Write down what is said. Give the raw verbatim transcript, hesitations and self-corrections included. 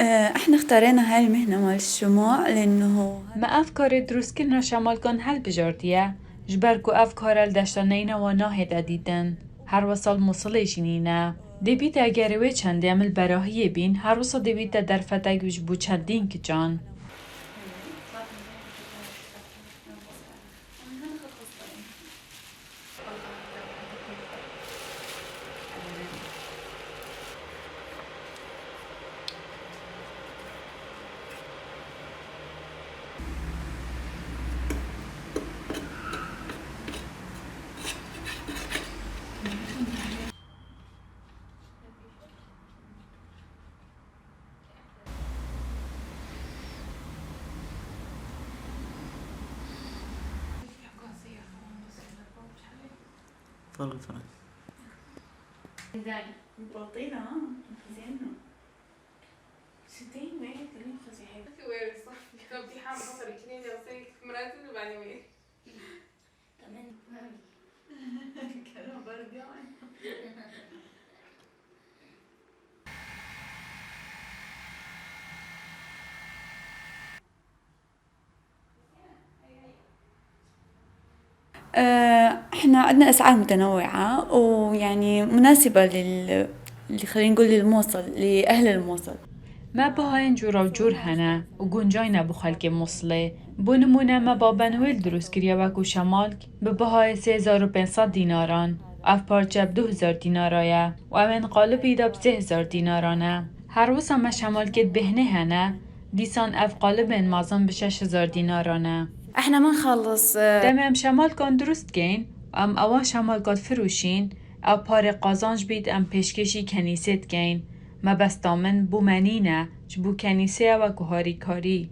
آه، احنا اختارينا هاي المهنة مال الشموع لأنه Me ev karê dirustkirina şemalkan hilbijartiye, ji ber ku ev kare li deşta Neynewa nahête dîtin. Her wisa li Mûsilê jî nîne. Dê bîte egerê wê çendê em li berahiyê bîn, her wisa dê bîte derfetek ji bo çendîn kiçan. طلع فرنسا. زين، مبطينة، ها؟ زين. ستين وين؟ تلين خزي هاي. وين صح؟ كان في حال بصري كنين يصير مراتب بعدين وين؟ تمام. كلام برد يعني. آه، احنا عندنا أسعار متنوعة ويعني مناسبة لل-، خلينا نقول للموصل، لأهل الموصل. Me bihayên cûra cûr hene û guncayne bo xelkê Mûsilê. Bo nimûne me babenwêl dirust kiriye wekû şemalk bi bihayê sê hezar û pênc sed dînaran. Ev parçe bi du hezar dînara ye û ew ên qalibî de bi sê hezar dînaran e. Her wisa me şemalkêt bêhnê hene, dîsan ev qalibên mezin bi şeş hezar dînaran e. احنا ما نخلص، آه، Demê em şemalkan dirust dikeyn, em ewan şemalka difiroşîn, ew parê qazanc bît em pêşkêşî kenîsê dikeyn. Mebesta min bo me nîne, ji bo kenîsê ye wekû harîkarî.